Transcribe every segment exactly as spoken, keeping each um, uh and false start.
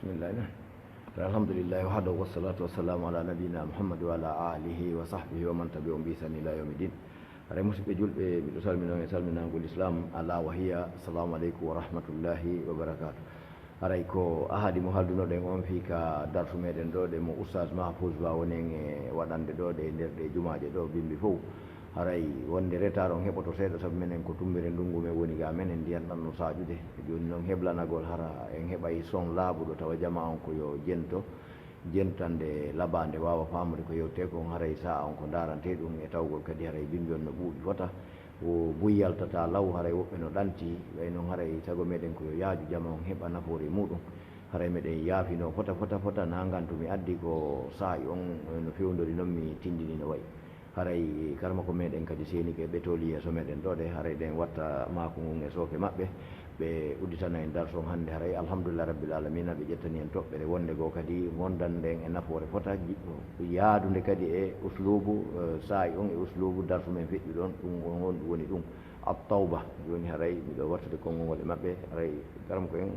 Bismillah. Alhamdulillah, wahdahu, wassalatu wassalamu ala nabiyyina Muhammad wa ala alihi wa sahbihi wa man tabi'ahum bi ihsan ila yawmiddin. Haray, musidɓe julɓe, miɗo salmina on e salminangol Islam, ala wa hiya, assalamu aleykum wa rahmatullahi wa barakatuh. Haray ko ahadi mo haldunoɗen on fii ka darsu meɗen ɗo, ɗe mo Oustaz Mahfouz Ba woni en e waɗande ɗo ɗe nder ɗe jumaaje ɗo bimbi fow. Haray wonde retard on heɓoto seeɗa, sabu menen ko tumbere ndungu men woni ga, menen ndiyan ɗan no saaƴude. Jooni non, heblanagol hara en heɓay son laaɓuɗo, tawa jamaa on ko yo jento, jentande labaande waawa faamude ko yewtee kon. Haray sa'a on ko ndaarantee ɗum e tawgol kadi haray bimbi on no ɓuuɓi fota. Wo buy yaltata law, haray woɓɓe no ɗanti, way non haray sago meɗen ko yo yaaju jamaa on heɓa nafoore muɗum. Haray meɗen yaafinoo fota, fota, fota, na ngantu mi addi ko saa'i on no fewndori non mi tindini no wayi. Haray karamoko meɗen kadi seenike ɓe tooli yeeso meɗen ɗo ɗe, haray ɗen watta maaku ngun e sooke maɓɓe, ɓe udditana en darsu on hannde. Haray alhamdulillah rabbil alamina, ɓe ƴettani en toɓɓere wonde goo kadi wondan ɗen e nafoore fota, ji-, yaadunde kadi e usluubu, eh, saa'i on e usluubu darsu men feƴƴuɗo on, ɗum on, on ɗum woni ɗum. At-Tawba. Jooni haray miɗo wattude konngol ngol e maɓɓe. Haray karamoko en,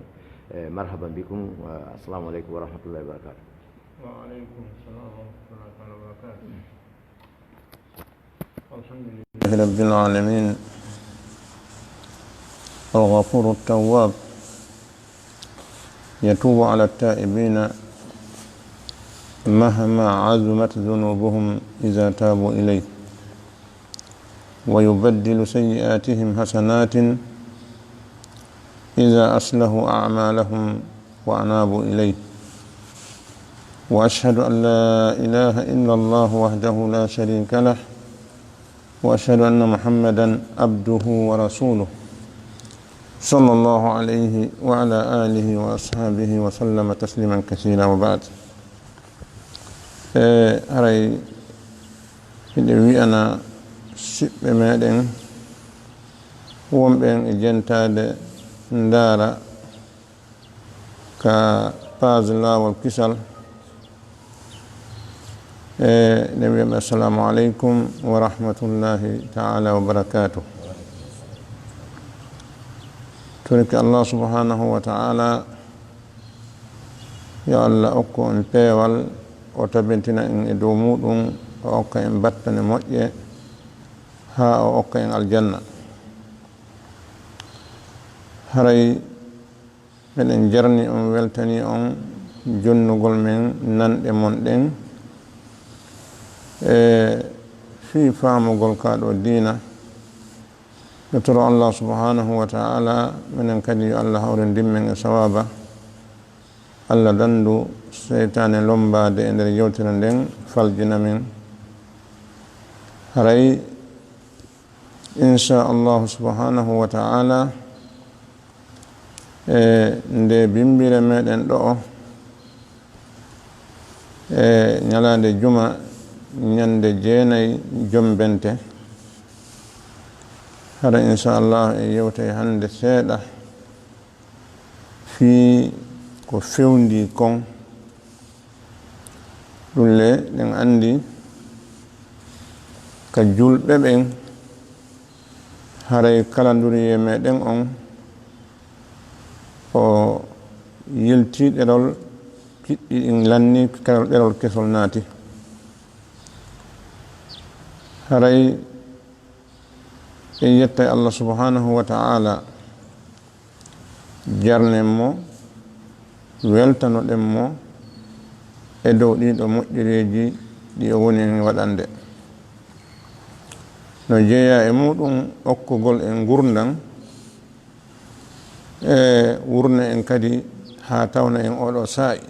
eh, marhaban bikum. Wa assalamu aleykum wa rahmatullahi wa barakatuh. Wa aleykum salam wa rahmatullahi taala wa barakatuh. الحمد لله رب العالمين. الغفور التواب، يتوب على التائبين مهما عظمت ذنوبهم إذا تابوا إليه، ويبدل سيئاتهم حسنات إذا أصلحوا أعمالهم وأنابوا إليه. وأشهد أن لا إله إلا الله وحده لا شريك له، وأشهد أن محمدا عبده ورسوله، صلى الله عليه وعلى آله وأصحابه وسلم تسليما كثيرا، وبعد. E, haray hiɗen wi'ana siɓɓe meɗen wonɓe en e jentaade ndaara ka page Laawol Kisal. E, ne wi'aɓe, assalamu aleykum wa rahmatullahi taala wa barakatuh. Torike Allah subhanahu wa taala, yo Allah okku en peewal, o tabintina en e dow muɗum, o okka en battane moƴƴe, haa o okka en aljanna. Haray meɗen jarni on, weltani on jonnugol men nanɗe mon ɗen e fii faamugol kaa ɗoo diina. Ɓe toro Allah subhanahu wa ta'ala, menen kadi yo Allah hawrindin men e sawaaba. Allah dandu seytaane lombaade e nder yewtere nden, faljina men. Haray, insha Allah subhanahu wa ta'ala, e nde bimbire meɗen ɗo'o, e ñalaande juma, ñande jeenay jombente. Hara, insha Allah, e yewtay hande seeɗa fii ko fewndii kon. Ɗum le, ɗen anndi ka julɓe ɓen, haray calendrier meɗen on, o yiltii ɗerol kiɗɗi ɗin lanni, ɗerol kesol naati. Haray en yettay Allah subhanahu wa ta'ala, jarnen mo, weltanoɗen mo e dow ɗiɗo moƴƴereeji ɗi o woni en waɗande. No jeeya e muɗum okkugol en ngurndan, e wurna en kadi haa tawna en oɗo saa'i.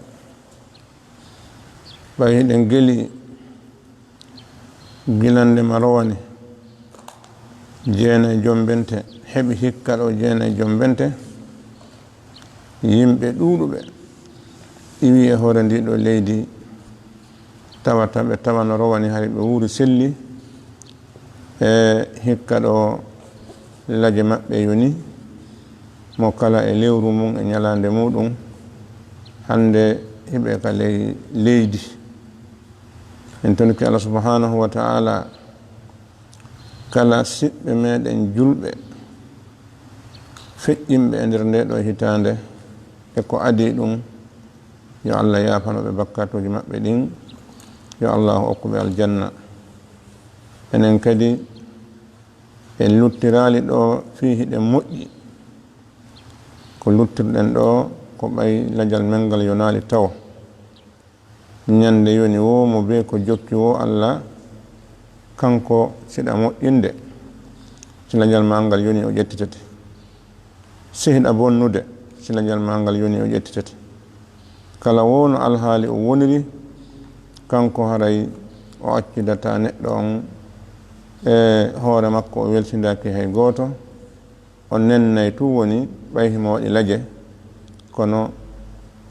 Ɓay hiɗen geli gilande ma rowani jeenay jombente, heɓi hikka ɗo jeenay jombente, yimɓe ɗuuɗuɓe iwi e hoore ndi ɗo leydi, tawata ɓe tawa no rowani hari ɓe wuuri selli, e hikka ɗo laje maɓɓe yoni, mo kala e lewru mum e ñalaande muɗum, hande hiɓe ka ley leydi. En tonuki Allah subhanahu wa ta'ala, kala siɓɓe meɗen julɓe feƴƴinɓe e nder nde ɗo hitaande e ko adii ɗum, Yo Allah yaafano ɓe bakkaatuuji maɓɓe ɗin. Yo Allahu okku ɓe aljanna. Enen kadi, en luttiraali ɗo fii hiɗen moƴƴi. Ko luttirɗen ɗo, ko ɓay lajal men ngal yonaali tawo. Ñande yoni woo mo bee ko jokki woo Allah, kanko siɗa moƴƴinde, si lajal maa ngal yoni o ƴettitete. Si hiɗa bonnude, si lajal maa ngal yoni o ƴettitete. Kala woo no alhaali o woniri, kanko haray o accidataa neɗɗo on e hoore makko, o welsindaaki hay gooto. O nennay tun woni ɓay himo waɗi laje, kono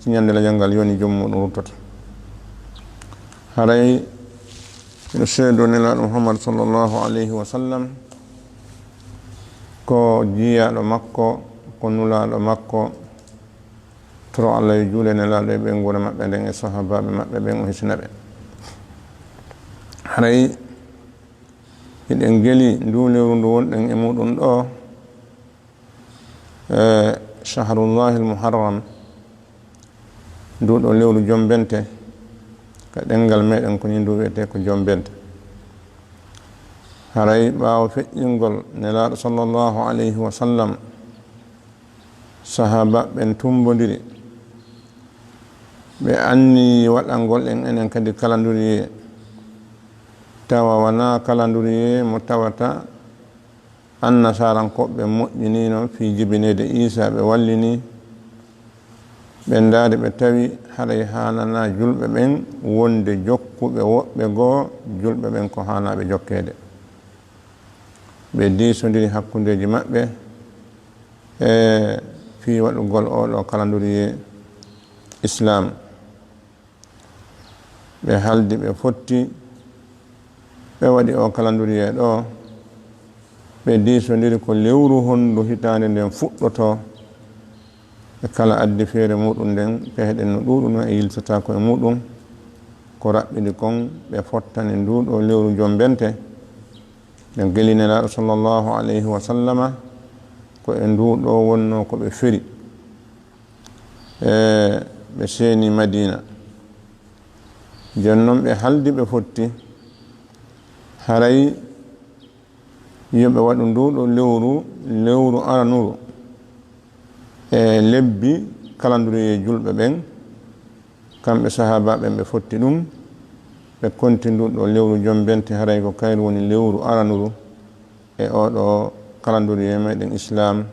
si ñande lajal ngal yoni, jom muɗum ruttoto. Haray miɗo seedoo Nelaaɗo Muhammad sallallahu alayhi wa sallam ko jiyaaɗo makko, ko nulaaɗo makko, toro Allah yo juule Nelaaɗo e ɓeynguure maɓɓe nden e sahaabaaɓe maɓɓe ɓen, o hisina ɓe. Haray hiɗen geli nduu lewru ndu wonɗen e muɗum ɗo, e shahrullahil muharram, nduu ɗoo lewru jombente, ka ɗemngal meɗen ko nii ndu wi'etee ko jombente. Haray ɓaawo feƴƴingol Nelaaɗo sallallahu alayhi wa sallam, sahaabaaɓe ɓen tumbondiri, ɓe anniyii waɗangol en enen kadi kalanduriyee, tawa wanaa kalanduriyee mo tawata Annasaarankooɓe moƴƴiniino fii jibineede Iisaa, ɓe wallinii. Ɓe ndaari, ɓe tawi haray haananaa julɓe ɓen wonde jokkuɓe woɓɓe goo, julɓe ɓen ko haanaa ɓe jokkeede. Ɓe diisondiri hakkundeeji maɓɓe e fii waɗugol oo ɗoo kalanduriyee Islaam. Ɓe haldi, ɓe fotti, ɓe waɗi oo kalanduriyee ɗoo. Ɓe diisondiri ko lewru hondu hitaande nden fuɗɗotoo. Ɓe kala addi feere muɗum nden, pehe ɗen no ɗuuɗunoo e yiltataa ko e muɗum. Ko raɓɓiɗi kon, ɓe fottani nduu ɗoo lewru jombente. Ɓe geli Nelaaɗo sallallahu alayhi wa sallama, ko e nduu ɗoo wonnoo ko ɓe feri. E ɓe seeni Madiina. Jooni non ɓe haldi, ɓe fotti. Haray yo ɓe waɗu nduu ɗoo lewru, lewru aranuru e lebbi kalanduriyee julɓe ɓen. Kamɓe sahaabaaɓe ɓen ɓe fotti ɗum, ɓe konti nduu ɗoo lewru jombente, haray ko kayru woni lewru aranuru e oo ɗoo kalanduriyee meɗen Islaam.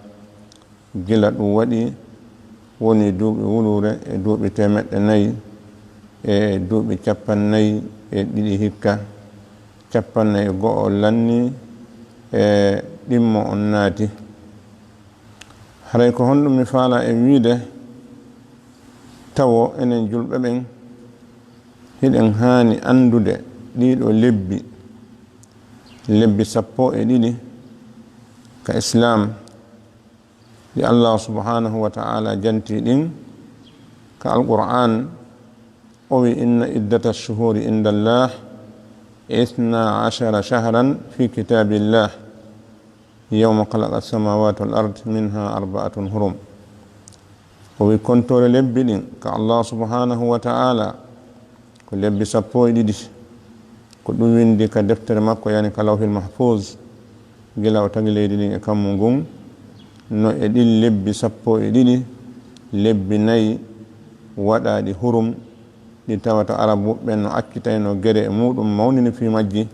Gila ɗum waɗi, woni duuɓi wuluure e duuɓi teemeɗɗe nayi e duuɓi cappannayi e ɗiɗi hikka, cappannayi e go'o lanni e ɗimmo on naati. Haray ko honɗum mi faalaa e wi'ude? Tawo enen julɓe ɓen, hiɗen haani anndude ɗii ɗoo lebbi, lebbi sappo e ɗiɗi ka Islaam, ɗi Allah subhanahu wa ta'ala jantii ɗin ka Alqur'aan. O wi'i: "Inna iddata shuhuri inda Allah ithna ashara shahran fi kitabillah, yawma khalaqa samawati wal ard, minha arba'atun hurum." O wi'i, kontoore lebbi ɗin ka Allah subhanahu wa ta'ala ko lebbi sappo e ɗiɗi. Ko ɗum windi ka deftere makko, yani ka Lawhil Mahfuz, gila o tagi leydi ndin e kammu ngun. No e ɗin lebbi sappo e ɗiɗi, lebbi nayi waɗaaɗi hurum, ɗi tawata Arabuɓe ɓen no accitayno gere e muɗum, mawnini fii majji,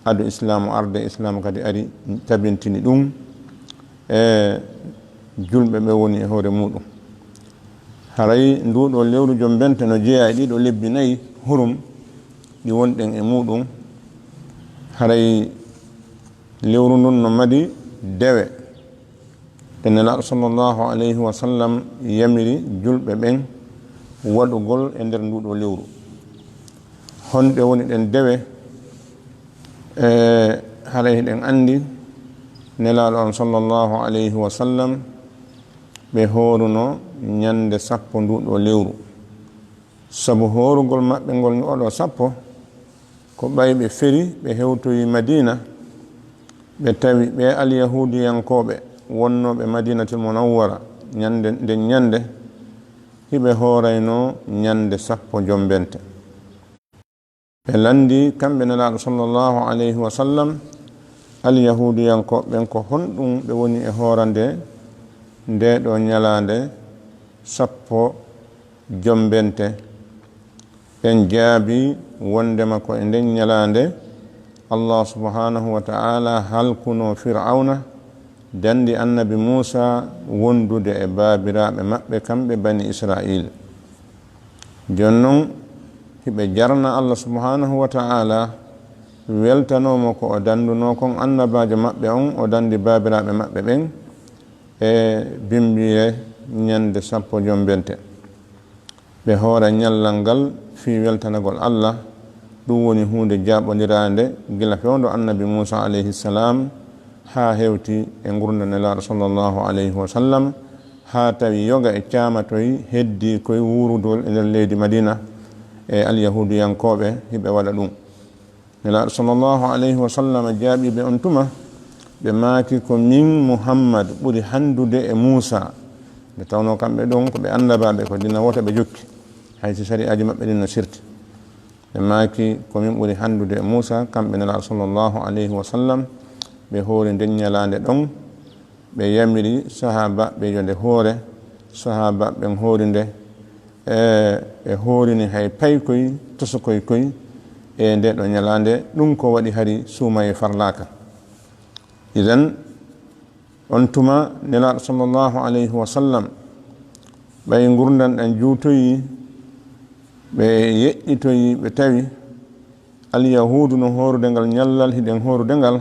ado Islaamu arde, Islaamu kadi ari tabintini ɗum. E julɓe ɓe woni e hoore muɗum. Haray nduu ɗoo lewru jombente no jeyaa e ɗii ɗoo lebbi nayi hurum ɗi wonɗen e muɗum. Haray lewru ndun no mari dewe. Te Nelaaɗo sallallahu alayhi wa sallam yamiri julɓe ɓen waɗugol e nder nduu ɗoo lewru. Honɗe woni ɗen dewe? E, haray hiɗen anndi Nelaaɗo on sallallahu alayhi wa sallam, ɓe hooruno ñande sappo nduu ɗoo lewru. Sabu hoorugol maɓɓe ngol oo ɗoo sappo, ko ɓay ɓe feri, ɓe hewtoyi Madiina, ɓe tawi ɓee alyahuudiyankooɓe wonnooɓe Madiinatul Munawwara ñande, nden ñande, hiɓe hooraynoo ñande sappo jombente. Ɓe lanndii kamɓe Nelaaɗo sallallahu alayhi wa sallam, Alyahuudiyankooɓe ɓen, ko honɗum ɓe woni e hoorande ndee ɗoo ñalaande sappo jombente? Ɓen jaabii wonndema ko e nden ñalaande Allah subhanahu wa ta'ala halkunoo Fir'awna, danndi Annabi Muusaa wondude e baabiraaɓe maɓɓe, kamɓe Bani Israa'iil. Jooni non, hiɓe jarna Allah subhanahu wa ta'ala, weltanoo mo ko o danndunoo kon annabaajo maɓɓe on, o danndi baabiraaɓe maɓɓe ɓen e bimbiire ñande sappo jombente. Ɓe hoora ñallal ngal fii weltanagol Allah. Ɗum woni huunde jaaɓondiraande gila fewndo Annabi Muusaa alayhi salaam haa hewti e ngurndan Nelaaɗo sallallahu alayhi wa sallam, haa tawi yoga e caamatoy heddii koy wuurudol e nder leydi Madiina, e Alyahuudiyankooɓe hiɓe waɗa ɗum. Nelaaɗo sallallahu alayhi wa sallam jaabii ɓe on tuma, ɓe maaki, "Ko min Muhammad ɓuri hanndude e Muusaa." Nde tawnoo kamɓe ɗon ko ɓe annabaaɓe, ko diina wota ɓe jokki, hay si sari'aaji maɓɓe ɗin no sirti. Ɓe maaki, "Ko min ɓuri hanndude e Muusaa." Kamɓe Nelaaɗo sallallahu alayhi wa sallam, ɓe hoori nden ñalaande ɗon, ɓe yamiri sahaabaaɓe yo nde hoore. Sahaabaaɓe ɓen hoori nde, e, ɓe hoorini hay paykoy, tosokoy koy e ndee ɗoo ñalaande. Ɗum ko waɗi hari suumayee farlaaka. Idan, on tuma Nelaaɗo sallallahu alayhi wa sallam, ɓay ngurndan ɗan juutoyi, ɓe yeƴƴitoyi, ɓe tawi Alyahuudu no hoorude ngal ñallal, hiɗen hoorude ngal,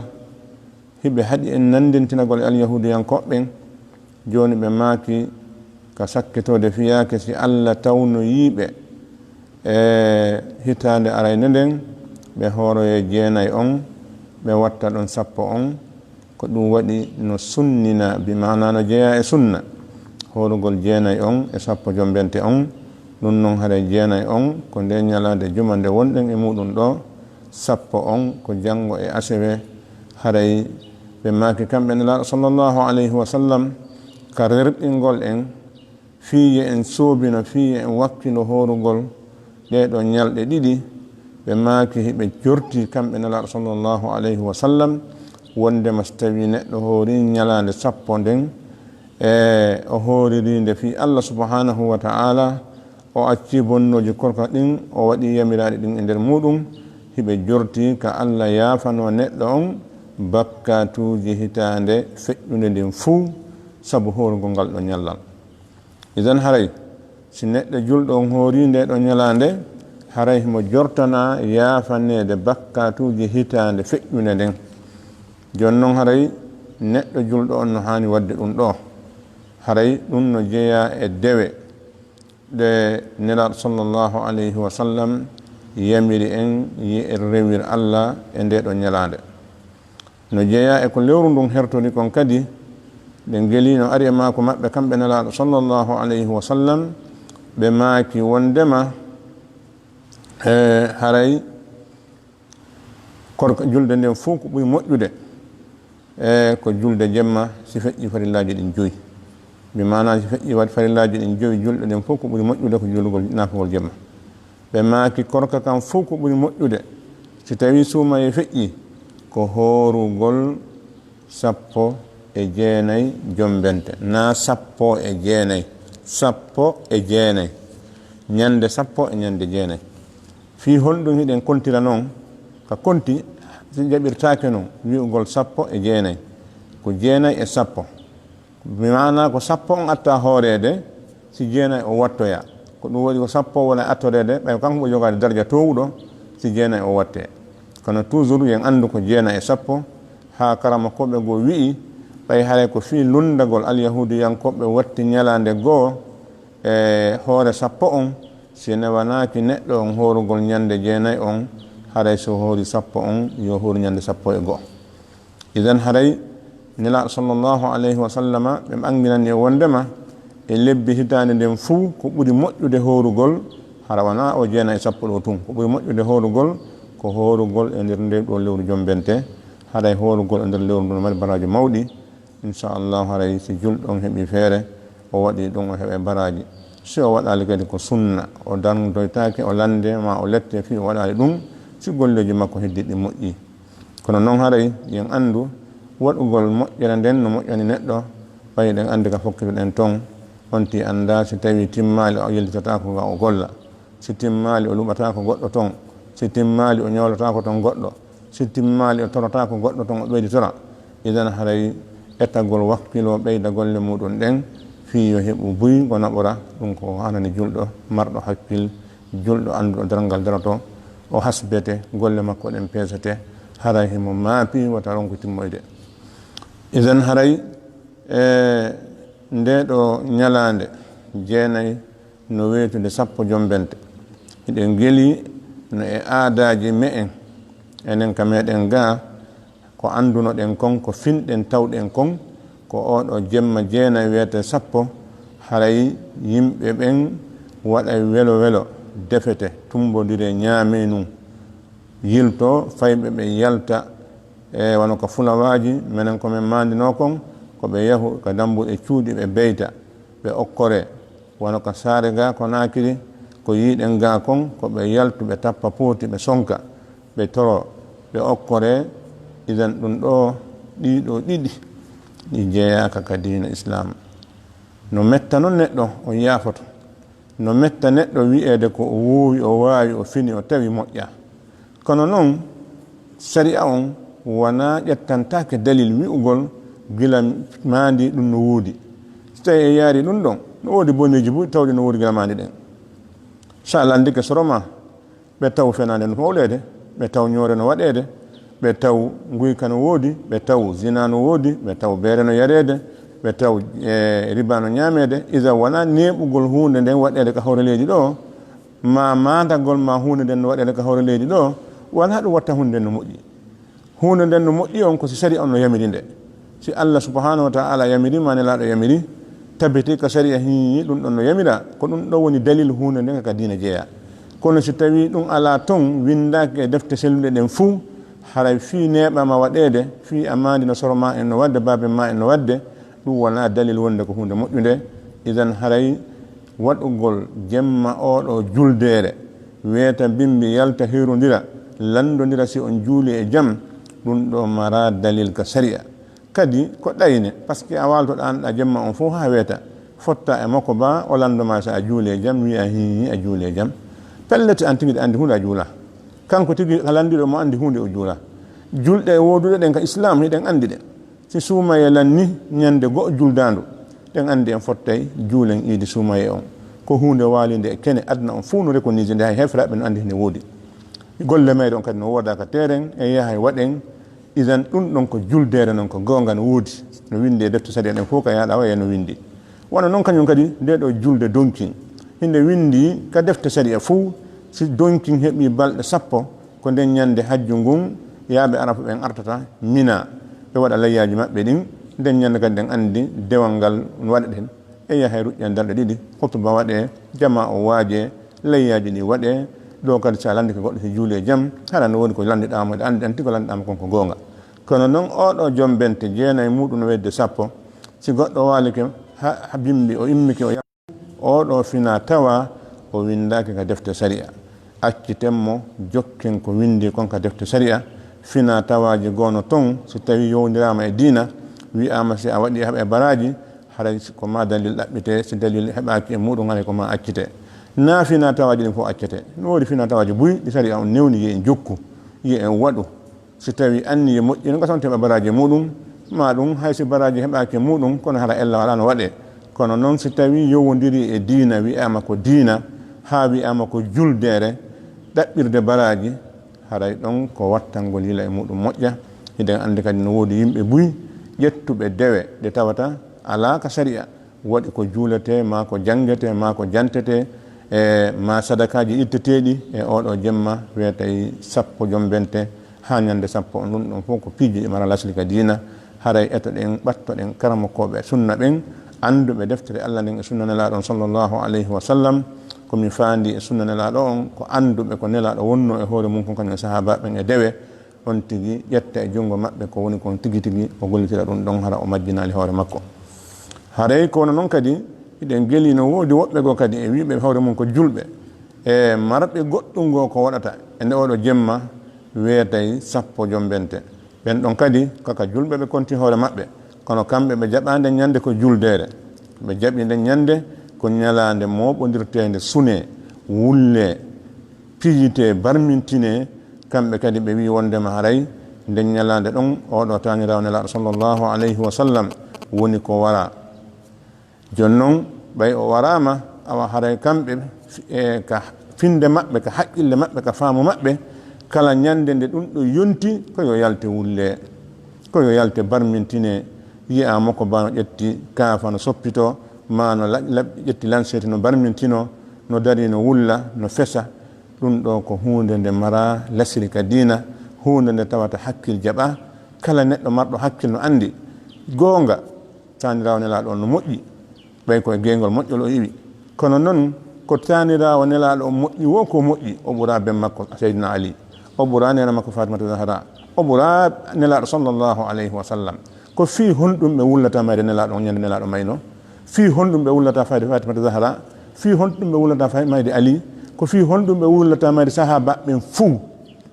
hiɓe haɗi en nanndintinagol e Alyahuudiyankooɓe ɓen. Jooni ɓe maaki ka sakkitoode fiyaake si Alla tawnoyii ɓe e hitaande arayde nden, ɓe hooroyee jeenay on, ɓe watta ɗon sappo on. Ko ɗum waɗi no sunnina, bi maana no jeyaa e sunna, hoorugol jeenay on e sappo jombente on. Ɗum non haray jeenay on ko ndee ñalaande juma nde wonɗen e muuɗum ɗoo, sappo on ko janngo e asewe. Haray ɓe maaki kamɓe Nelaaɗo sallallahu alayhi wa sallam ka rerɗingol en, fii yo en soobino, fii yo en wakkilo hoorugol ɗee ɗoo ñalɗe ɗiɗi. Ɓe maaki hiɓe jorti kamɓe Nelaaɗo sallallahu alayhi wa sallam wonndema si tawii neɗɗo hoorii ñalaande sappo nden, e o hooririi nde fii Alla subhanahu wa ta'ala, o accii bonnooji korka ɗin, o waɗii yamiraaɗi ɗin e nder muuɗum, hiɓe jorti ka Alla yaafanoo neɗɗo on bakkaatuuji hitaande feƴƴunde ndin fuu sabu hoorugol ngal ɗoo ñallal. Idan haray, si neɗɗo julɗo on hoorii ndee ɗoo ñalaande, haray himo jortanaa yaafaneede bakkaatuuji hitaande feƴƴunde nden. Jooni non haray, neɗɗo julɗo on no haani waɗde ɗum ɗoo. Haray ɗum no jeyaa e dewe ɗe Nelaaɗo sallallahu alayhi wa sallam yamiri en, yo en rewir Alla e ndee ɗoo ñalaande. No jeyaa e ko lewru ndun hertori kon kadi, ɓe ngeli no ari e maaku maɓɓe kamɓe Nelaaɗo sallallahu alayhi wa sallam, ɓe maaki wonndema, e, haray korka julde nden fow ko ɓuri moƴƴude, e, ko julde jemma si feƴƴi farillaaji ɗin joyi. Bi maana si feƴƴi waɗi farillaaji ɗin joyi, julde nden fow ko ɓuri moƴƴude ko julugol naafugol jemma. Ɓe maaki korka kan fow ko ɓuri moƴƴude si tawii suumayee feƴƴii ko hoorugol sappo e jeenay jombente, naa sappo e jeenay, sappo e jeenay, ñande sappo e ñande jeenay. Fii honɗum hiɗen kontira non? Ka konti si jaɓirtaake non wi'ugol sappo e jeenay, ko jeenay e sappo. Mi maana ko sappo on atta hooreede, si jeenay o wattoya. Ko ɗum waɗi ko sappo wona attoreede, ɓay ko kanko ɓuri jogaade daraja toowuɗo, si jeenay o wattee. Kono toujours yo en anndu ko jeenay e sappo, haa karamokooɓe goo wi'i, ɓay haray ko fii lunndagol Alyahuudiyankooɓe watti ñalaande goo e hoore sappo on, si newanaaki neɗɗo on hoorugol ñande jeenay on, haray so hoori sappo on, yo hooru ñande sappo e goo. Idan haray Nelaaɗo sallallahu alayhi wa sallama ɓe ɓanginani e wonndema e lebbi hitaande nden fuu ko ɓuri moƴƴude hoorugol, hara wonaa o jeenay e sappo ɗoo tun. Ko ɓuri moƴƴude hoorugol ko hoorugol e nder ndee ɗoo lewru jombente. Haray hoorugol e nder lewru ndun no mari baraaji mawɗi. Insha Allah, haray si julɗo on heɓii feere, o waɗii ɗum, o heɓay baraaji. Si o waɗaali kadi ko sunna, o darndoytaake, o lande, ma o lette fii o waɗaali ɗum, si golleeji makko heddiiɗi moƴƴi. Kono non haray, yen anndu, waɗugol moƴƴere nden no moƴƴani neɗɗo, ɓay eɗen anndi ka fokkitoɗen ton, on tii anndaa si tawii timmaali o yellitotaako ga o golla. Si timmaali, o luɓataako goɗɗo ton. Si timmaali, o ñawlataako ton goɗɗo. Si timmaali, o torotaako goɗɗo ton, o ɓeyditora. Idan haray etagol wakkiloo ɓeyda golle muuɗum ɗen, fii yo heɓu buy ngo naɓora, ɗum ko haanani julɗo, marɗo hakkil, julɗo annduɗo darngal daroto, o hasbete, golle makko ɗen peesete, haray himo maapi wata ronku timmoyde. Idan haray, e ndee ɗoo ñalaande jeenay no weetude sappo jombente. Hiɗen geli no e aadaaji me'en, enen ka meɗen gaa, ko anndunoɗen kon, ko finɗen tawɗen kon, ko oo ɗoo jemma jeenay weetee sappo, haray yimɓe ɓen waɗay welo welo, defete, tumbondire, ñaamee nun, yiltoo, fayɓe ɓe yalta, e wano ka fulawaaji, menen ko men maandinoo kon, ko ɓe yahu ka dambuɗe cuuɗi ɓe beyta, ɓe okkoree, wano ka saare gaa Konaakiri, ko yiiɗen gaa kon, ko ɓe yaltu, ɓe tappa pooti, ɓe sonka, ɓe toroo, ɓe okkoree. Idan ɗum ɗoo, ɗii ɗoo ɗiɗi, ɗi jeyaaka ka diina Islaam. No metta non neɗɗo, o yaafoto. No metta neɗɗo wi'eede ko o woowi, o waawi, o fini, o tawi moƴƴaa. Kono non, sari'a on wonaa ƴettantaake dalil wi'ugol gila maandi ɗum no woodi. Si tawii e yaari ɗum ɗon, no woodi boneeji buy tawɗi no woodi gila maandi ɗen. Si a landike soro maa, ɓe taw fenaande no fawleede, ɓe taw ñoore no waɗeede, ɓe taw nguyka no woodi, ɓe taw zina no woodi, ɓe taw beere no yareede, ɓe taw, e, riba no ñaameede. Idan wonaa neeɓugol huunde nden waɗeede ka hoore leydi ɗoo, maa maandagol maa huunde nden no waɗeede ka hoore leydi ɗoo, wonaa ɗum watta huunde nden no moƴƴi. Huunde nden no moƴƴi on ko si sari'a on no yamiri nde. Si Allah subhanahu wa ta'ala yamiri maa Nelaaɗo yamiri, tabiti ka sari'a hii ɗum ɗon no yamira, ko ɗum ɗon woni dalil huunde nden ka diina jeyaa. Kono si tawii ɗum alaa ton, winndaaki e defte selluɗe ɗen fuu, haray fii neeɓaama waɗeede, fii a maandi no soro maa en no waɗde, baaben maa en no waɗde, ɗum wonaa dalil wonde ko huunde moƴƴunde. Idan haray waɗugol jemma oo ɗoo juldeere, weeta bimbi, yalta, hiirondira, lanndondira si on juuli e jam, ɗum ɗoo maraa dalil ka sari'a. Kadi ko ɗayne, parce que a waaltoɗaa an ɗaa jemma on fof haa weeta, fotta e makko ba o lanndo maa si a juuli e jam, wi'a hii a juuli e jam. Pellet an tigi ɗo anndi huunde a juulaa. Kanko tigi ka lanndiiɗo mo anndi huunde o juulaa. Julɗe wooduɗe ɗen ka Islaam hiɗen anndi ɗe. Si suumayee lanni ñande go'o juldaandu, ɗen anndi en fottay juulen iidi suumayee on. Ko huunde waaliinde e kene, aduna on fof no rekonise nde, hay heeferaaɓe no anndi hene woodi. Golle mayre on kadi no woodaa ka teeren, en yahay waɗen. Idan ɗum ɗon ko juldeere non ko goonga no woodi. No winndi e defte sariya ɗen fof ka yaaɗa waya no winndi. Wano non kañum kadi nde ɗoo julde donkin. Hinde winndi ka defte sariya fof, si donkin heɓii balɗe sappo, ko nden ñande hajju ngun, yaaɓe Arafa ɓen artata Mina, ɓe waɗa layyaaji maɓɓe ɗin. Nden ñande kadi ɗen anndi dewal ngal waɗeɗen. E yahay ruƴƴan darɗe ɗiɗi, hutuba waɗee, jamaa o waajee, layyaaji ɗi waɗee. Ɗoo kadi si a lanndike goɗɗo si juuli e jam, hara no woni ko lanndiɗaa mo, ɗa anndi, anndi ko lanndiɗaa mo kon ko goonga. Kono non oo ɗoo jombente jeenay muuɗum no wedde sappo, si goɗɗo waalike ha, ha bimbi, o immike, o Oo ɗoo finaa tawaa o winndaaki ka defte sariya. Acciten mo, jokken ko winndii kon ka defte sariya. Finaa tawaaji goo no ton, si tawii yowndiraama e diina, wi'aama si a waɗii a heɓay baraaji, haray ko maa dalil ɗaɓɓitee, si dalil heɓaaki e muuɗum, haray ko maa accitee. Naa finaa tawaaji ɗin fof accetee. No woodi finaa tawaaji buy ɗi sariya on newni, yo en jokku, yo en waɗu. Si tawii anniye moƴƴi no, gasa on heɓa baraaji e muuɗum, maa ɗum hay si baraaji heɓaaki e muuɗum, kono hara ella alaa no waɗee. Kono non si tawii yowondirii e diina, wi'aama ko diina, haa wi'aama ko juldeere, ɗaɓɓirde baraaji, haray ɗon ko wattangol yila e muuɗum moƴƴa. Hiɗen anndi kadi no woodi yimɓe buy ƴettuɓe dewe ɗe tawata alaa ka sariya. Waɗi ko juuletee, maa ko janngetee, maa ko jantetee, e maa sadakaaji itteteeɗi e oo ɗoo jemma, weetay sappo jombente haa ñande sappo on. Ɗum ɗon fof ko piiji ɗi mara lasli ka diina. Haray etoɗen, ɓattoɗen karamokooɓe sunna ɓen, annduɓe deftere Allah nden e sunna Nelaaɗo on, sallallahu alayhi wa sallam. Ko mi faandi e sunna Nelaaɗo on, ko annduɓe ko Nelaaɗo wonnoo e hoore mum kon, kañum e sahaabaaɓe ɓen e dewe. On tigi ƴetta e junngo maɓɓe ko woni kon tigi tigi, o gollitira ɗum ɗon, hara o majjinaali hoore makko. Haray ko wano non kadi, Eɗen geli no woodi woɓɓe goo kadi e wiiɓe hawre mum ko julɓe, e marɓe goɗɗum goo ko waɗata e nde oɗo jemma weetay sappo jombente. Ɓen ɗon kadi ko ka julɓe ɓe konti hoore maɓɓe, kono kamɓe ɓe jaɓaa nden ñande ko juldeere. Ɓe jaɓi nden ñande ko ñalaande mooɓondirteende, sunee, wullee, pijitee, barmintinee. Kamɓe kadi ɓe wi'i wondema haray nden ñalaande ɗon oɗo taaniraawo Nelaaɗo sallallahu alayhi wa sallam woni ko wara. Jooni non, ɓay o waraama, awa haray kamɓe, e ka finde maɓɓe, ka haqqille maɓɓe, ka faamu maɓɓe, kala ñande nde ɗum ɗo yonti, ko yo yalte wullee, ko yo yalte barmintinee. Yi'aa mo ko baa no ƴetti kaafa no soppitoo, maa no la-, laɓ-, ƴetti lanseeti no barmintinoo, no darii no wulla, no fesa. Ɗum ɗoo ko huunde nde maraa lasri ka diina, huunde nde tawata hakkil jaɓaa. Kala neɗɗo marɗo hakkil no anndi goonga, taaniraawo Nelaaɗo on no moƴƴi, ɓay ko e geengol moƴƴol o iwi. Kono non, ko taaniraawo Nelaaɗo on moƴƴi woo ko moƴƴi, o ɓuraa ben makko Seydina Ali, o ɓuraa neene makko Fatimata Zahra, o ɓuraa Nelaaɗo sallallahu alayhi wa sallam. Ko fii honɗum ɓe wullata mayde Nelaaɗo on ñande Nelaaɗo maynoo? Fii honɗum ɓe wullata fayde Fatimata Zahra? Fii honɗum ɓe wullata fay-, mayde Ali? Ko fii honɗum ɓe wullata mayde sahaabaaɓe ɓen fuu?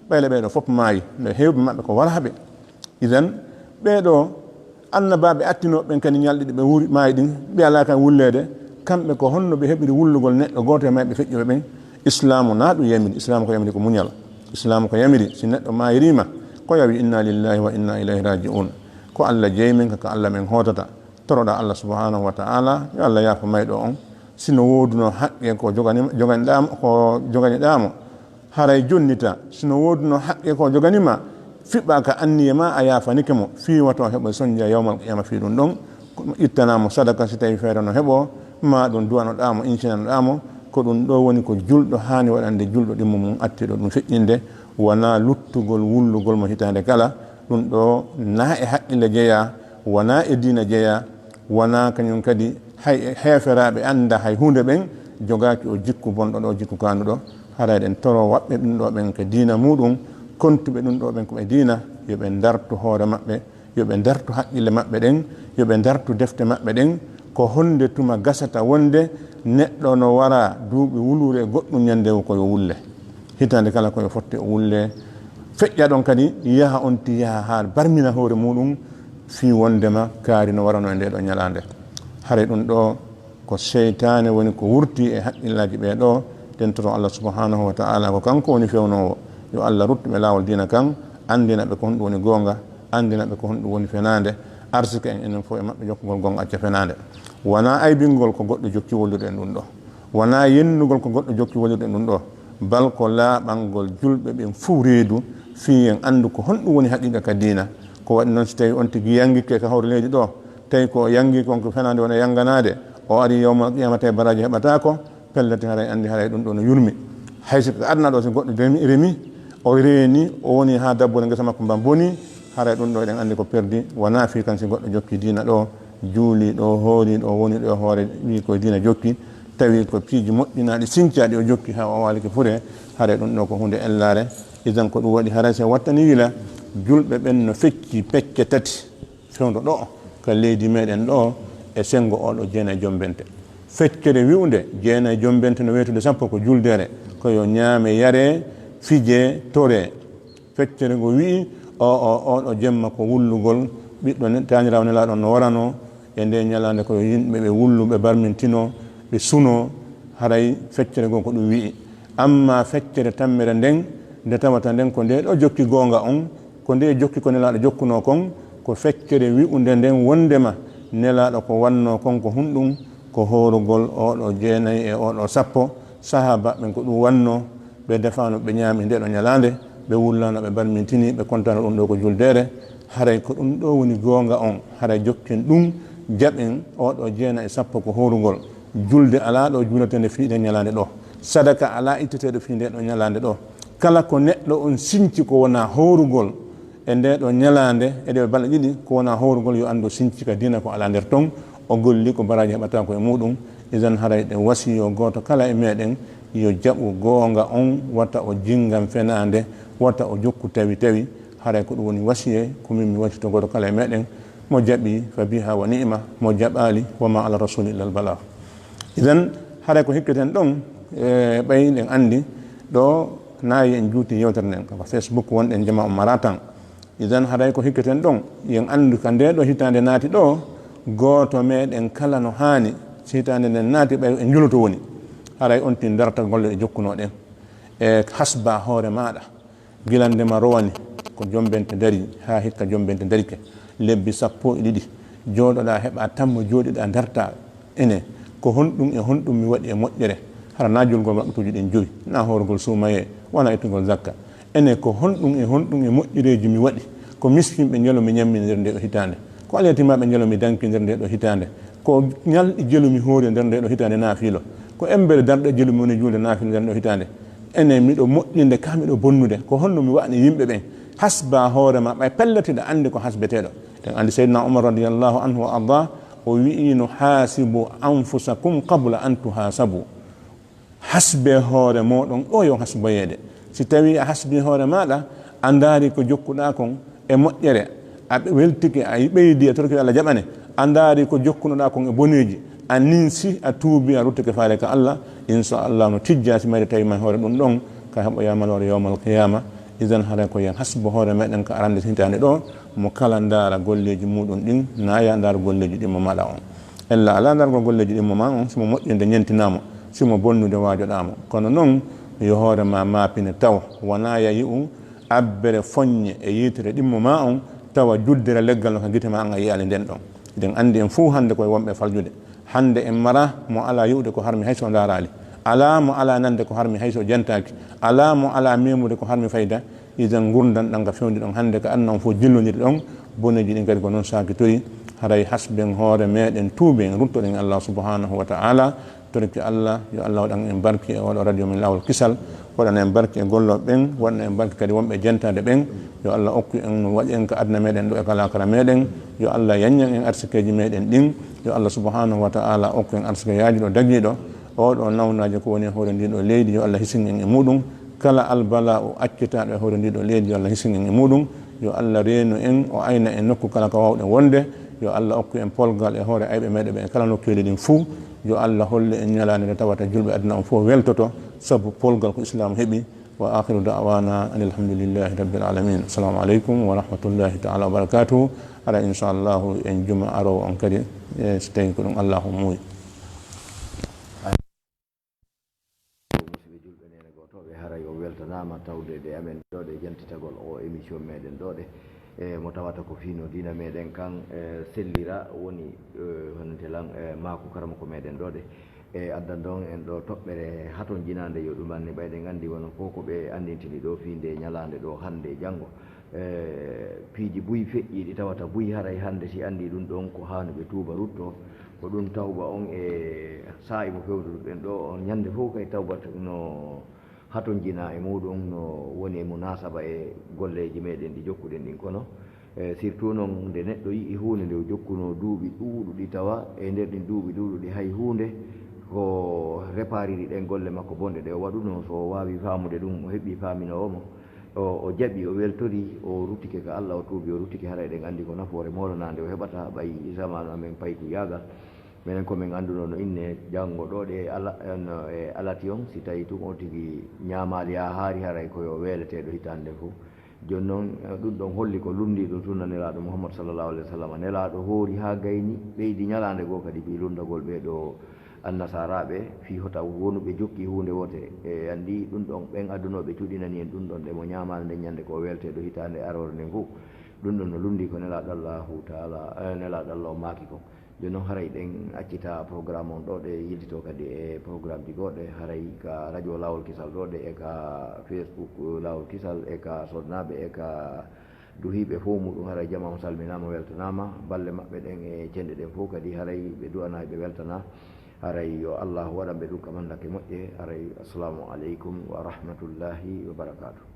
Ɓayla ɓee ɗoo fof maayi, nde heewɓe maɓɓe ko waraaɓe. Idan, ɓee ɗoo annabaaɓe attinooɓe ɓen kadi ñalɗi ɗi ɓe wuuri, maayi ɗin, ɓe alaa kan wulleede, kamɓe ko honno ɓe heɓiri wullugol neɗɗo gooto e mayɓe feƴƴuɓe ɓen? Islaamu naa ɗum yamiri, Islaamu ko yamiri ko muñal. Islaamu ko yamiri, si neɗɗo maayiriima, ko yo wi'e, "Inna lillahi wa inna ilayhi raji'un." Ko Allah jeyi men, ko ka Allah men hootata. Toroɗaa Allah subhanahu wa ta'ala, yo Allah yaafo mayɗo on. Si no woodunoo haqqe ko joganima, joganiɗaa mo, ko joganiɗaa mo, haray jonnita. Si no woodunoo haqqe ko joganima, fiɓɓaa ka anniya maa a yaafanike mo, fii wata o heɓo sonja yawmal qiyama fii ɗum ɗon. Ittanaa mo sadaka si tawi feere no heɓoo, maa ɗum du'anoɗaa mo, insinanoɗaa mo. Ko ɗum ɗoo woni ko julɗo haani waɗande julɗo ɗimmo mum attiiɗo ɗum feƴƴinde, wanaa luttugol wullugol mo hitaande kala. Ɗum ɗoo naa e haqqille jeyaa, wanaa e diina jeyaa, wanaa kañum kadi hay e heeferaaɓe annda hay huunde ɓen jogaaki o jikku bonɗo ɗoo, jikku kaanduɗo. Haray eɗen toroo waɗɓe ɗum ɗoo ɓen ko diina muuɗum, kontuɓe ɗum ɗoo ɓen ko ɓe diina, yo ɓe ndartu hoore maɓɓe, yo ɓe ndartu haqqille maɓɓe ɗen, yo ɓe ndartu defte maɓɓe ɗen. Ko honde tuma gasata wonde neɗɗo no wara duuɓi wuluure e goɗɗum ñande wo ko yo wulle? Hitaande kala ko yo fotte o wulle. Feƴƴa ɗon kadi, yaha on ti yaha haa barmina hoore muuɗum fii wondema kaari no warano e ndee ɗoo ñalaande. Haray ɗum ɗoo ko seytaane woni ko wurti e haqqillaaji ɓee ɗoo. Tentoto Allah subhanahu wa ta'ala, ko kanko woni fewnoowo. Yo Allah ruttu ɓe laawol diina kan, anndina ɓe ko honɗum woni goonga, anndina ɓe ko honɗum woni fenaande, arsika en enen fof e maɓɓe jokkugol goonga acca fenaande. Wanaa aybingol ko goɗɗo jokki wallirde en ɗum ɗoo. Wanaa yennugol ko goɗɗo jokki wallirde en ɗum ɗoo. Bal ko laaɓangol julɓe ɓen fof reedu, fii en anndu ko honɗum woni haqiiqa ka diina. Ko waɗi non si tawi on tigi yanngike ka hoore leydi ɗoo, tawi ko o yanngi kon ko fenaande wona yannganaade, o ari yawmal qiyamata e baraaji heɓataako, pellet haray anndi haray ɗum ɗoo no yurmi. Hay si ko aduna ɗoo si goɗɗo remi, remi, o reeni, o woni haa dabbude ngesa makko mban boni, haray ɗum ɗoo eɗen anndi ko perdi. Wanaa fii kan si goɗɗo jokki diina ɗoo, juuli ɗoo, hoori ɗoo, woni ɗoo e hoore, wii ko diina jokki, tawi ko piiji moƴƴinaaɗi sincaaɗi o jokki haa o waalike fure, haray ɗum ɗoo ko huunde ellaare. Idan ko ɗum waɗi haray si wattani yila, julɓe ɓen no fecci pecce tati. Fewndo ɗoo ka leydi meɗen ɗoo e senngo oo ɗoo jeenay jombente. Feccere wi'unde jeenay jombente no weetude sappo ko juldeere, ko yo ñaame, yaree, fijee, toree. Feccere ngo wi'i, o, o, oo ɗoo jemma ko wullugol ɓiɗɗo ne-, taaniraawo Nelaaɗo on no waranoo e ndee ñalaande, ko yo yimɓe ɓe wullu, ɓe barmintinoo, ɓe sunoo. Haray feccere ngo ko ɗum wi'i. Amma feccere tammere nden, nde tawata nden ko ndee ɗoo jokki goonga on, ko ndee jokki ko Nelaaɗo jokkunoo kon, ko feccere wi'unde nden wondema Nelaaɗo ko wannoo kon ko honɗum, ko hoorugol oo ɗoo jeenay e oo ɗoo sappo. Sahaabaaɓe ɓen ko ɗum wannoo, ɓe defaano, ɓe ñaami ndee ɗoo ñalaande, ɓe wullaano, ɓe barmintini, ɓe kontaano ɗum ɗoo ko juldeere. Haray ko ɗum ɗoo woni goonga on, haray jokken ɗum, jaɓen oo ɗoo jeenay e sappo ko hoorugol. Julde alaa ɗo juuleteende fii ndee ñalaande ɗoo. Sadaka alaa itteteeɗo fii ndee ɗoo ñalaande ɗoo. Kala ko neɗɗo on sinci ko wonaa hoorugol e ndee ɗoo ñalaande, e ɗee balɗe ɗiɗi, ko wonaa hoorugol, yo anndu sinci ka diina ko alaa nder ton, o golli ko baraaji heɓataa ko e muuɗum. Idan haray ɗe wasiyoo gooto kala e meɗen, yo jaɓu goonga on, wata o jinngam fenaande, wata o jokku tawi tawi. Haray ko ɗum woni wasiyee ko min mi wasiytoo gooto kala e meɗen. Mo jaɓi, fa biha wa ni'ma, mo jaɓaali, wa ma ala rasuli illa al balagh. Idan, haray ko hikketen ɗon, e, ɓay ɗen anndi ɗo naayi en juuti yewtere nden, ko Facebook wonɗen jama on maratan. Idan, haray ko hikketen ɗon, yen anndu ka nde ɗo hitaande naati ɗo, gooto meɗen kala no haani, si hitaande nden naati ɓay e njuloto woni. Haray on tin darta golle ɗe jokkunoɗen. E hasba hoore maɗa. Gila nde ma rowani ko jombente dari haa hikka jombente darike, lebbi sappo e ɗiɗi, jooɗoɗa heɓa tamma jooɗiɗa darta. Ene, ko honɗum e honɗum mi waɗi e moƴƴere? Hara na julgol waqtuuji ɗin jowi, na horgol suumaye, wona ittugol zakka. Ene, ko honɗum e honɗum e moƴƴereeji mi waɗi? Ko miskinɓe njalo mi ñammi nder nde ɗo hitaande, ko alyatimaɓe njalo mi danki nder nde ɗo hitaande, ko ñalɗi jelu mi hoori nder nde ɗo hitaande naafilo, ko embere darɗe jelu mi woni juulde naafilo nder nde ɗo hitaande. Ene, miɗo moƴƴinde ka miɗo bonnude, ko honno mi wa'ani yimɓe ɓen? Hasba hoore ma, ɓay pelletiɗa anndi ko hasbeteeɗo. Ɗen anndi Seydina Umar radiyallahu anhu wa arda, o wi'ino, "Hasibu anfusakum qabla an tuhasabu." Hasbe hoore moɗon, ɗo yo hasboyeede. Si tawi a hasbi hoore maɗa, a ndaari ko jokkuɗa kon e moƴƴere, a weltike, a ɓeydi, a torki Allah jaɓane, a ndaari ko jokkunoɗa kon e boneeji, a ninsi, a tuubi, a ruttike faale ka Allah, insha Allah no tijja si mayde tawi ma hoore ɗum ɗon, ka heɓoya maloore yawmal qiyama. Idan haray ko yen hasbo hoore meɗen ka arande hitaande ɗo, mo kala ndaara golleeji muɗum ɗin, na ya ndaara golleeji ɗin mo maɗa on. Ella ala ndargol golleeji ɗin mo ma on, si mo moƴƴinde ñentinamo, si mo bonnude waajoɗamo. Kono non, yo hoore ma maapine taw, wona ya yi'u abbere foññe e yitere ɗimmo ma on, tawa juddere leggal no ka gite ma an a yi'ali nden ɗon. Eɗen anndi en fuu hannde koye wonɓe faljude. Hannde en mara mo ala yi'ude ko harmi hay so ndaarali. Ala mo ala nande ko harmi hay so jantaki. Ala mo ala memude ko harmi fayda. Idan ngurndan ɗan ka fewndi ɗon hannde ka anna on fof jillondiri ɗon. Boneji ɗin kadi ko non sakitori. Haray hasben hoore meɗen tuuben ruttoɗen Allah subhanahu wa ta'ala. Torki Allah, yo Allah waɗan en barki e oɗo radio min Laawol Kisal, waɗana en barki e gollooɓe ɓen, waɗana en barki kadi wonɓe jentade ɓen. Yo Allah okku en no waɗi en ka aduna meɗen ɗo e ka laakara meɗen. Yo Allah yanñan en arsikeeji meɗen ɗin. Yo Allah subhanahu wa ta'ala okku en arsikeeji ɗo dagiiɗo. Oɗo nawnaajo ko woni e hoore ndi ɗo leydi, yo Allah hisin en e muɗum. Kala albala o accitaaɗo e hoore ndi ɗo leydi, yo Allah hisin en e muɗum. Yo Allah reenu en, o ayna en nokku kala ka wawɗen wonde. Yo Allah okku en polgal e hoore ayɓe meɗen ɓen e kala nokkeeli ɗin fuu. Yo Allah hollu en ñalaande nde tawata julɓe aduna on fof weltoto sabu polgal ko Islaam heɓi. Wa akhiru da'wana anil hamdulillahi rabbil alamin. Assalamu alaikum wa rahmatullahi ta'ala wa barakatuhu. Ara inchallahu en juma arowo on kadi, e so tawi ko ɗum Allahu muuyi. Musidɓe julɓe, neene gootooɓe, haray o weltanaama tawde e amen ɗo ɗe jantitagol o émission meɗen ɗo ɗe, e mo tawata ko fino diina meɗen kan, e sellira woni, e, honte lan, e maaku karamoko meɗen ɗo ɗe. E addan ɗon en ɗo toɓɓere haton jinaande yo ɗum anni ɓayɗen anndi wono ko ko ɓe anndintini ɗo fii nde ñalaande ɗo hannde e janngo. E, piiji buy feƴƴiiɗi tawata buy haray hannde si anndi ɗum ɗon ko haanu ɓe tuuba rutto, ko ɗum tawba on e saa'i mo fewtoruɗen ɗo on ñannde fof kay tawba no hatonjina e muɗum no woni e munasaba e golleeji meɗen ɗi jokkuɗen ɗin kono, e surtout noon nde neɗɗo yi'i huunde nde o jokkuno duuɓi ɗuuɗuɗi tawa e nder ɗin duuɓi ɗuuɗuɗi hay huunde ko repariri ɗen golle makko bonɗe ɗe o waɗuno so o waawi faamude ɗum o heɓi faaminoowo mo. O, o jaɓi, o weltori, o ruttike ka Allah, o tuubi, o ruttike, haray eɗen anndi ko nafoore moolanaande o heɓata, ɓay zamaanu amen paykuyaagal. Menen ko min anndunoo no inne janngo ɗo ɗe ala, no e alati on, si tawi tun o tigi ñaamaali haa haari, haray ko yo weeleteeɗo hitaande nde fof. Jooni noon, ɗum ɗon holli ko lunndiiɗo sunna Nelaaɗo Muhammad sallallahu alaihi wasallam. Nelaaɗo hoori haa gayni, ɓeydi ñalaande goo kadi fii lunndagol ɓee ɗo Annasaaraaɓe fii hota wonuɓe jokki huunde wootere. E anndi ɗum ɗon, ɓen adunooɓe cuɗinani en ɗum ɗon, ɗe mo ñaamaali nden ñannde ko o weelteeɗo hitaande aroore nden fof. Ɗum ɗon no lunndii ko Nelaaɗo Allaahu Taala, eh, Nelaaɗo Allah o maaki kon. Jooni noon, haray ɗen accita programme on ɗo, ɗe yiltitoo kadi e programmeji goɗɗe, haray ka radio Laawol Kisal ɗo ɗe, e ka Facebook Laawol Kisal, e ka Sodnaaɓe, e ka Duhiiɓe fof muɗum, haray jama on salminaama, weltanaama. Balle maɓɓe ɗen e cenɗe ɗen fof kadi, haray ɓe du'anaa, ɓe weltanaa. Haray yo Allaahu waɗan ɓe ɗum ka mannda ke moƴƴe. Haray, assalamu aleykum wa rahmatullahi wa barakaatuh.